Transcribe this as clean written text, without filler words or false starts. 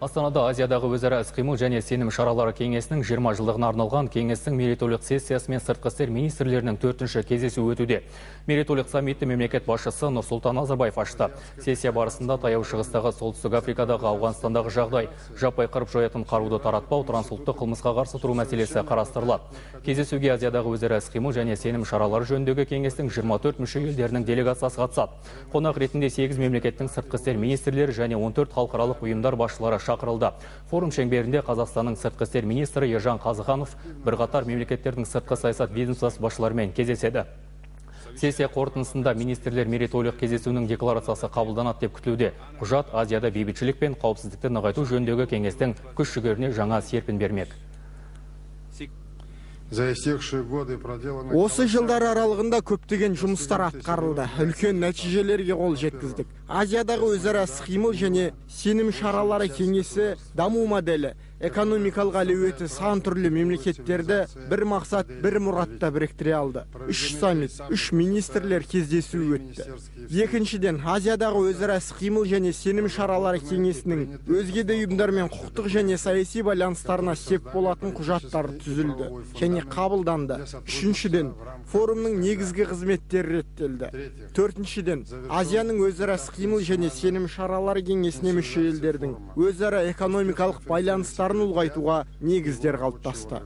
Астанада Азиядағы өзара іс-қимыл және сенім шаралары кеңесінің 20 жылдығына арналған кеңестің мерейтойлық сессиясы мен сыртқы істер министрлерінің төртінші кездесуі өтуде. Мерейтойлық саммитті мемлекет басшысы Нұрсұлтан Назарбаев ашты. Сессия барысында Таяу Шығыстағы, Солтүстік Африкадағы, Ауғанстандағы жағдай, жаппай қырып жоятын қаруды таратпау, трансұлттық қылмысқа қарсы тұру мәселесі қарастырылады. Кездесуге Азиядағы өзара іс-қимыл және сенім шаралары жөніндегі кеңестің 24 мүше елдерінің делегациясы қатысады. Қонақ ретінде 8 мемлекеттің сыртқы істер министрлері және 14 халықаралық ұйымдар басшылары шақырылды. Форум шеңберінде Қазақстанның сыртқы істер министрі Ержан Қазыханов бірқатар мемлекеттердің сыртқы саясат ведомствосы басшыларымен кездеседі. Сессия қорытындысында министрлер мерейтойлық кездесуінің декларациясы қабылданады деп күтілуде. Құжат Азияда бейбітшілік пен қауіпсіздікті нығайту жөніндегі кеңестің күш-жігеріне жаңа серпін бермек. За истекшие годы проделаны Осы жылдар аралығында көптеген жұмыстар атқарылды, үлкен нәтижелерге қол жеткіздік. Азиядағы өзара іс-қимыл және сенім шаралары кеңесі даму моделі, экономикалық әлеуеті сан түрлі мемлекеттерді бір мақсат, бір мұратта біріктіре алды. Үш саммит, үш министрлер кездесуі өтті. Екіншіден, Азиядағы өзара іс-қимыл және сенім шаралары кеңесінің өзге де ұйымдармен құқықтық және саяси байланыстарына сеп болатын құжаттар түзілді және қабылданды. Үшіншіден, форумның негізгі қызметтері реттелді. Төртіншіден, Азияның өзара іс-қимыл және сенім шаралары кеңесіне мүше елдердің өзара экономикалық байланыстарын ұлғайтуға негіздер қалыптасты.